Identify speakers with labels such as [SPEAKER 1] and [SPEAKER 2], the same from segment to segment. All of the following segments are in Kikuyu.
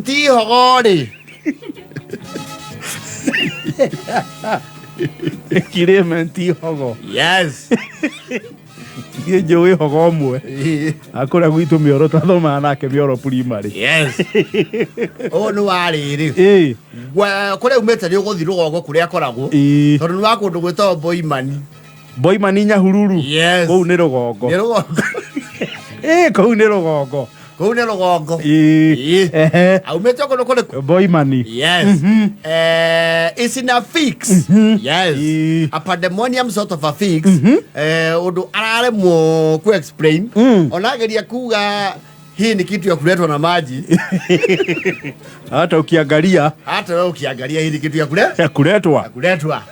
[SPEAKER 1] Clement Hogo rĩ.
[SPEAKER 2] Clement Hogo.
[SPEAKER 1] Yes.
[SPEAKER 2] Niĩ njũĩ Hogo ũmwe. Akũrĩa gwitũ mĩoro twathomaga nake mĩoro primary.
[SPEAKER 1] Yes. Ũyũ nĩ wa rĩrĩ. Kũrĩa umĩte nĩ ũgũthiĩ rũgongo kũrĩa akoragwo. Tondũ nĩ wa kũndũ gwĩtagwo Boimani.
[SPEAKER 2] Boimani Nyahururu.
[SPEAKER 1] Yes.
[SPEAKER 2] Kũu nĩ rũgongo.
[SPEAKER 1] Nĩ rũgongo.
[SPEAKER 2] Ĩĩ kũu nĩ rũgongo.
[SPEAKER 1] Kũu nĩ rũgongo.
[SPEAKER 2] Ĩĩ. Ehe.
[SPEAKER 1] Aumĩte kũndũ kũrĩkũ?
[SPEAKER 2] Boimani.
[SPEAKER 1] Yes. It's in a fix. Yes. A pandemonium sort of a fix. Ũndũ araremwo ku explain. Onageria kuga hii ni kitu ya kuletwa na maji.
[SPEAKER 2] Hata ukiangalia.
[SPEAKER 1] Hata wewe ukiangalia hii ni kitu ya kule?
[SPEAKER 2] Ya kuletwa.
[SPEAKER 1] Ya kuletwa.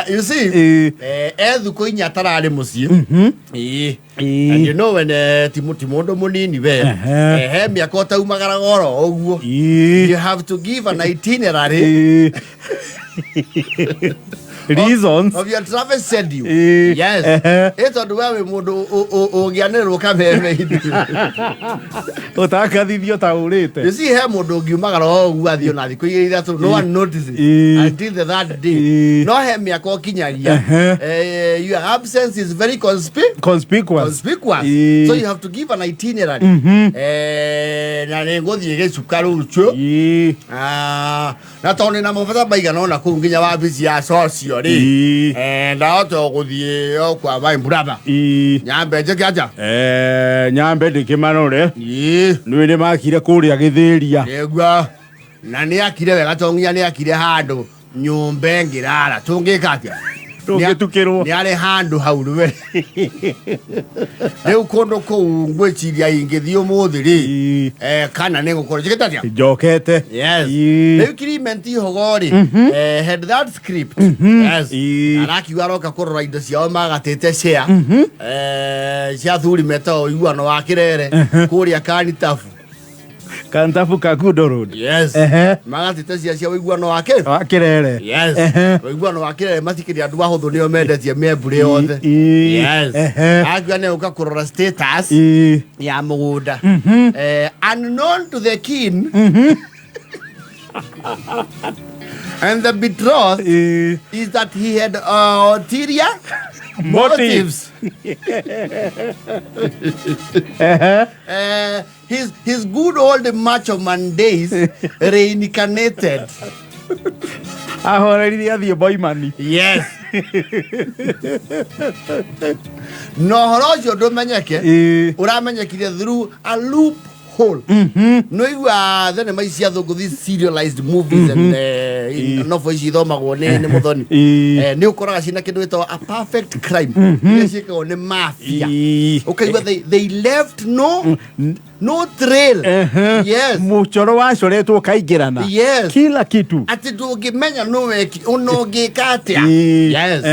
[SPEAKER 1] You see, thukũ inya atararĩ mũciĩ. Ĩĩ. And you know when ti mũndũ mũnini we. He mĩaka ũtaumagaraga oro ũguo. You have to give an itinerary.
[SPEAKER 2] Reasons.
[SPEAKER 1] Of your travel schedule. Yes.
[SPEAKER 2] Ehe.
[SPEAKER 1] Ĩ tondũ we wĩ mũndũ ũngĩanĩrĩrwo kameme-inĩ.
[SPEAKER 2] Ũtakathithio ta ũrĩte.
[SPEAKER 1] You see, he mũndũ ũngiumagara o ũguo athiĩ ona thikũ igĩrĩ ithatũ, no one notices until the third day. No he mĩaka ũkinyagia. Your absence is very
[SPEAKER 2] conspicuous.
[SPEAKER 1] Conspicuous. So you have to give an itinerary. Na nĩ ngũthiĩ gĩcuka rũciũ. Na tondũ nĩ na mabata maigana ũna kũu nginya wabici ya socio rĩ. Ndahota gũthiĩ o kwa my brother. Nyambe njĩke atĩa?
[SPEAKER 2] Nyambe ndĩkĩmanore. Nĩ nĩ makire kũrĩa gĩthĩria.
[SPEAKER 1] Nĩguo. Na nĩ akire wega tondũ nginya nĩ akire handũ nyũmba ĩngĩrara. Tũngĩka atĩa?
[SPEAKER 2] Tũngĩtukĩrwo.
[SPEAKER 1] Nĩ arĩ handũ hau rwe. Rĩu kũndũ kũu ngwĩciria ingĩthiĩ ũmũthĩ rĩ, kana nĩ ngũkorwo njĩkĩte atĩa?
[SPEAKER 2] Njokete.
[SPEAKER 1] Yes. Rĩu Clement Hogo rĩ, had that script. Yes. Arakiuga aroka kũrora indo ciao magatĩte share. Cia athuri metagwo ũiguano wa kĩrere kũrĩa Kanitabu.
[SPEAKER 2] Kantabu Kangundo Road.
[SPEAKER 1] Yes.
[SPEAKER 2] Ehe.
[SPEAKER 1] Magatĩte cia cia ũiguano wa kĩ?
[SPEAKER 2] Wa kĩrere.
[SPEAKER 1] Yes.
[SPEAKER 2] Ehe.
[SPEAKER 1] Ũiguano wa kĩrere matikĩrĩ andũ ahũthũ nĩo mendetie mĩembũrĩ yothe. Yes.
[SPEAKER 2] Ehe.
[SPEAKER 1] Akiuga nĩ gũka kũrora status ya mũgũnda. Unknown to the king and the betrothed is that he had ulterior motives. His good old macho man days reincarnated.
[SPEAKER 2] Ahoreririe athiĩ Boimani.
[SPEAKER 1] Yes. Na ũhoro ũcio ndũmenyeke ũramenyekire through a loophole. Nĩ igua thenema ici cia thũngũ, these serialized movies and novel ici ithomagwo nĩ mũthoni. Nĩ ũkoraga ciĩna kĩndũ gĩtagwo a perfect crime iria ciĩkagwo nĩ mafia. Ũkaigua they left no trail. Yes.
[SPEAKER 2] Mũcoro wacoretwo ũkaingĩrana.
[SPEAKER 1] Yes.
[SPEAKER 2] Kila kitu.
[SPEAKER 1] Atĩ ndũngĩmenya nũ weki ũna ũngĩka atĩa. Yes.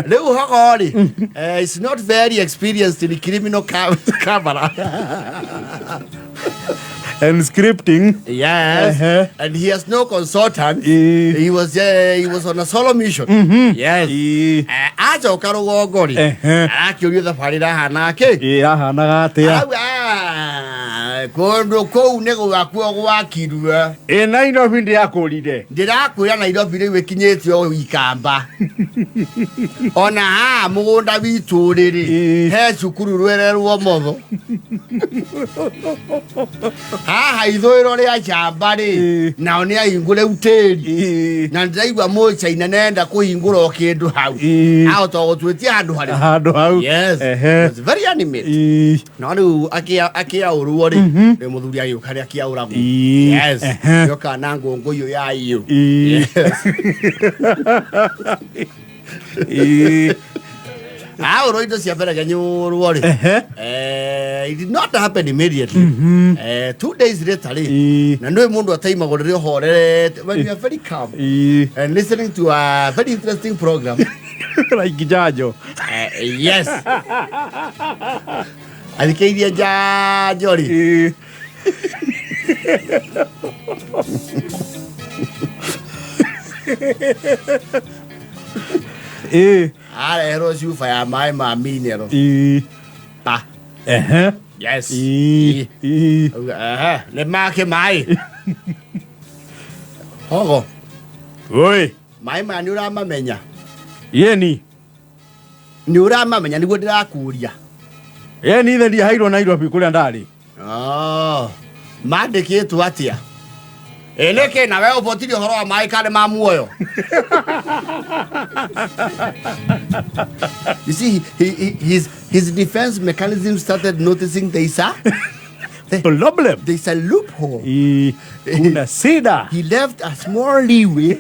[SPEAKER 1] Rĩu Hogo rĩ, is not very experienced in criminal camera.
[SPEAKER 2] And scripting.
[SPEAKER 1] Yes. And he has no consultant. He was on a solo mission. Yes. Acoka rũgongo rĩ, arakĩũrio thabarĩ ĩrahana kĩ?
[SPEAKER 2] Ĩrahanaga atĩa?
[SPEAKER 1] Arauga, "Ah, kũndũ kũu nĩ gwakwo gwakirwe."
[SPEAKER 2] Ĩ Nairobi ndĩrakũrire.
[SPEAKER 1] Ndĩrakwĩra Nairobi rĩu ĩkinyĩte o ikamba. Ona haha mũgũnda witũ rĩrĩ, he cukuru rwere rwa motho. Haha ithũĩro rĩa camba rĩ, nao nĩ ahingũre utĩri. Na ndĩraigua mũcaina nenda kũhingũra o kĩndũ hau. Ahota gũtuĩtia handũ harĩ.
[SPEAKER 2] Handũ hau.
[SPEAKER 1] Yes. It's very animate. No rĩu akĩaũrwo rĩ, rĩu mũthuri agĩũka rĩ akĩaũragwo. Yes. Yoka na ngũngũyũ ya iyo. Yes. Aũrwo indo cia beregenyũrwo rĩ. It did not happen immediately. 2 days later rĩ, na nĩ mũndũ ataimagwo rĩrĩa ũhorerete, when you are very calm and listening to a very interesting program.
[SPEAKER 2] Like Njanjo.
[SPEAKER 1] Yes. Athikĩrĩria njanjo rĩ. Areherwo cuba ya maĩ ma mineral. Pa. Yes.
[SPEAKER 2] Ĩĩ, ĩĩ.
[SPEAKER 1] Auga, "Aha, nĩ make maĩ hogo.
[SPEAKER 2] Oi.
[SPEAKER 1] Maĩ maya nĩ ũramamenya?
[SPEAKER 2] Yeni.
[SPEAKER 1] Nĩ ũramamenya nĩguo ndĩrakũria.
[SPEAKER 2] Yeni ithe ndiaheirwo Nairobi kũrĩa ndarĩ.
[SPEAKER 1] Oh, mandĩkĩtwo atĩa? Ĩ nĩkĩ nawe ũbotire ũhoro wa maĩ kana ma muoyo? You see, his defense mechanism started noticing there is a
[SPEAKER 2] Problem.
[SPEAKER 1] there is a loophole.
[SPEAKER 2] Ĩĩ, kuna sida.
[SPEAKER 1] He left a small leeway.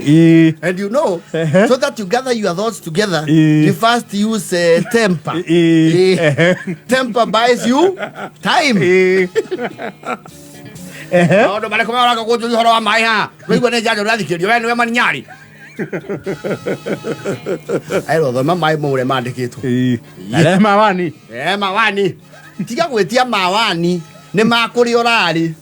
[SPEAKER 2] Ĩĩ.
[SPEAKER 1] And you know, so that you gather your thoughts together, you first use temper.
[SPEAKER 2] Ĩĩ.
[SPEAKER 1] Temper buys you time.
[SPEAKER 2] Ĩĩ. Ehe.
[SPEAKER 1] Maũndũ marĩkũ maroka kũnjũria ũhoro wa maĩ haha? Ũraigua nĩ njanjo ũrathikĩrĩrio, we nĩwe maninyarĩ. Aĩrwo thoma maĩ mau ũrĩa mandĩkĩtwo.
[SPEAKER 2] Ĩĩ. Arĩa mawani.
[SPEAKER 1] Eh, mawani. Tiga gwĩtia mawani, nĩ ma kũrĩa ũrarĩ.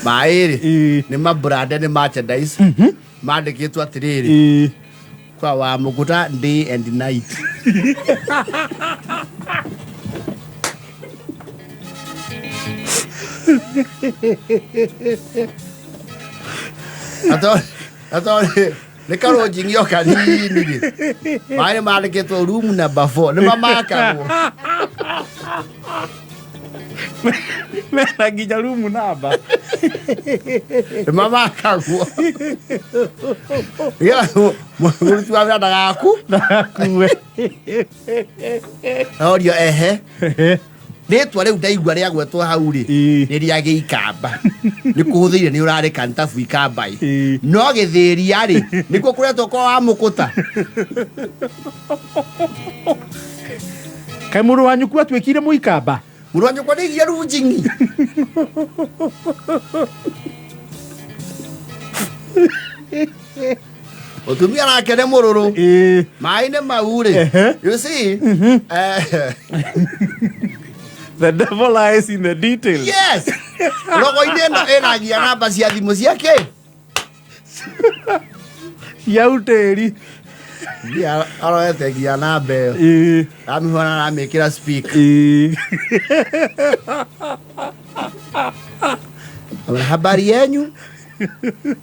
[SPEAKER 1] Maĩ rĩ,
[SPEAKER 2] Ĩĩ.
[SPEAKER 1] nĩ mabrande, nĩ merchandise mandĩkĩtwo atĩrĩrĩ,
[SPEAKER 2] Ĩĩ.
[SPEAKER 1] kwa wa mũgũta day and night. Ato nĩ karũnjing'io kanini rĩ, maĩ nĩ mandĩkĩtwo room number 4, nĩ mamakagwo.
[SPEAKER 2] Mena nginya rumu namba.
[SPEAKER 1] Nĩ mamakagwo nĩgetha mũruti wa wĩra ndagaku
[SPEAKER 2] Ndagakue.
[SPEAKER 1] Orio ehe rĩtwa rĩu ndaigua rĩagwetwo hau rĩ,
[SPEAKER 2] Ĩĩ.
[SPEAKER 1] nĩ rĩa gĩikamba, nĩ kũhũthĩire nĩ ũrarĩ kantabu ikamba ĩ.
[SPEAKER 2] Ĩĩ.
[SPEAKER 1] No gĩthĩria rĩ, nĩkuo kũretwo kwa wa mũkũta.
[SPEAKER 2] Kaĩ mũrũ wa nyũkwa atuĩkire mũikamba?
[SPEAKER 1] Mũrũ wa nyũkwa nĩigia runjing'i. Mũtumia nake nĩ mũrũrũ.
[SPEAKER 2] Ĩĩ.
[SPEAKER 1] Maĩ-inĩ mau rĩ,
[SPEAKER 2] Ehe.
[SPEAKER 1] you see,
[SPEAKER 2] The devil lies in the details.
[SPEAKER 1] Yes, rogo-inĩ ĩno ĩragia namba cia thimũ ciake
[SPEAKER 2] Cia utĩri.
[SPEAKER 1] Ngia aroete nginya namba ĩyo.
[SPEAKER 2] Ĩĩ.
[SPEAKER 1] Amĩhona aramĩkĩra speak.
[SPEAKER 2] Ĩĩ.
[SPEAKER 1] Habari yenyu,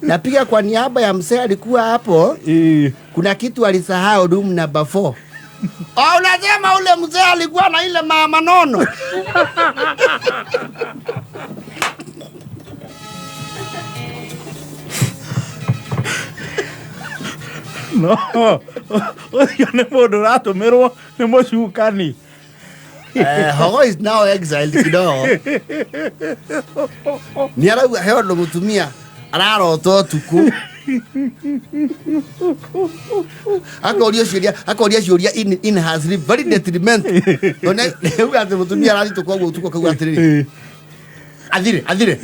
[SPEAKER 1] napiga kwa niaba ya mzee alikuwa hapo.
[SPEAKER 2] Ĩĩ.
[SPEAKER 1] Kuna kitu alisahau room number 4. Oh, unasema ule mzee alikuwa na ile mama nono.
[SPEAKER 2] No, ũcio nĩ mũndũ ũratũmĩrwo nĩ mũcukani.
[SPEAKER 1] Hogo is now exiled kidogo. Nĩ arauga he ũndũ mũtumia ararota ũtukũ. Akoria ciũria, akoria ciũria in her sleep, very detrimental. Tondũ nĩ auga atĩ mũtumia arathitũka ũguo ũtukũ akauga atĩrĩrĩ, athire, athire.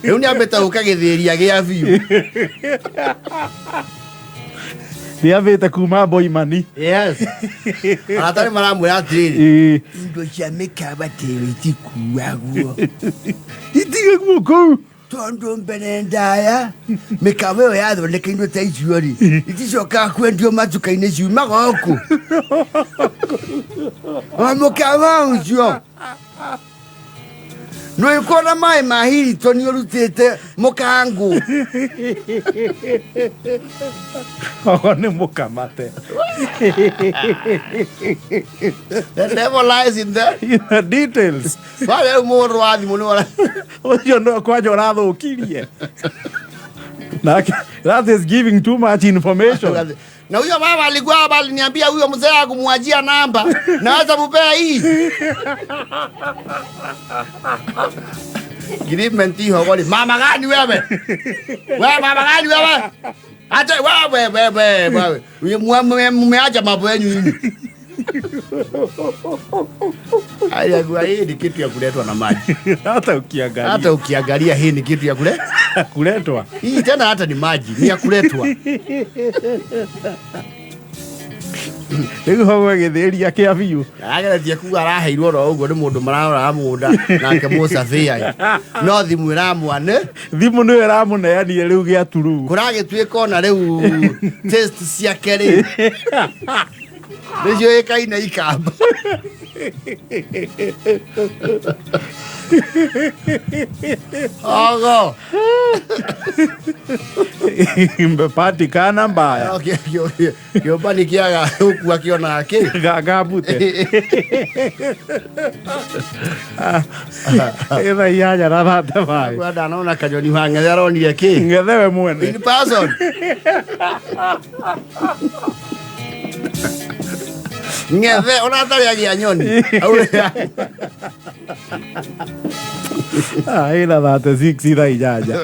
[SPEAKER 1] Rĩu nĩ ambĩte gũka gĩthĩria gĩa biũ.
[SPEAKER 2] Nĩ ambĩte kuma boimani.
[SPEAKER 1] Yes. Arata nĩ maramwĩra atĩrĩrĩ,
[SPEAKER 2] Ĩĩ.
[SPEAKER 1] indo cia mĩkawa tĩyo itikuagwo.
[SPEAKER 2] Itige kũu.
[SPEAKER 1] Tondũ mbere ndaya mĩkawa ĩyo yathondeka indo ta icio rĩ, iticokaga kwendio matuka-inĩ, ciumaga o kũ? O mũkawa ũcio nĩũkuona maĩ ma Hilton ũrutĩte mũkangũ.
[SPEAKER 2] Ogo nĩ mũkamate.
[SPEAKER 1] The devil lies in the
[SPEAKER 2] In the details.
[SPEAKER 1] Wale rĩu mũndũ wa thimũ nĩ wara
[SPEAKER 2] Ũcio no kwanja ũrathũkirie. Nake, that is giving too much information.
[SPEAKER 1] Na huyo mama alikuwa hapa aliniambia huyo mzee akumwachia namba. Naweza mupea hii. Agreement hiyo wali. Mama gani wewe? Wewe mama gani wewe? Acha wewe wewe wewe. Wewe mmeacha mambo yenu nyinyi. Haya, kwa hii ni kitu ya kuletwa na maji.
[SPEAKER 2] Hata ukiangalia.
[SPEAKER 1] Hata ukiangalia hii ni kitu ya
[SPEAKER 2] kuletwa.
[SPEAKER 1] Hii tena hata ni maji, ni ya kuletwa.
[SPEAKER 2] Rĩu hogo ĩgĩthĩria kĩa biũ.
[SPEAKER 1] Ageretie kuga araheirwo oro ũguo nĩ mũndũ mararoraga mũgũnda nake mũcabĩa no thimũ ĩramwane.
[SPEAKER 2] Thimũ nĩyo ĩramũneanire rĩu gĩa turu.
[SPEAKER 1] Kũragĩtuĩka ona rĩu taste ciake rĩ nĩciũĩkaine ikamba. Hogo.
[SPEAKER 2] Imepatikana mbaya.
[SPEAKER 1] Kĩũmba nĩ kĩaga gũkua kĩonaga kĩ
[SPEAKER 2] Gangambute. Ĩtha inyanya na thate baĩ.
[SPEAKER 1] Kwa ndanona kanyoni wa ng'ethe aronire kĩ
[SPEAKER 2] Ng'ethe we mwene.
[SPEAKER 1] In person. Ng'ethe ona atarĩ agĩa nyoni.
[SPEAKER 2] Ah, ĩna 36 thaa inyanya.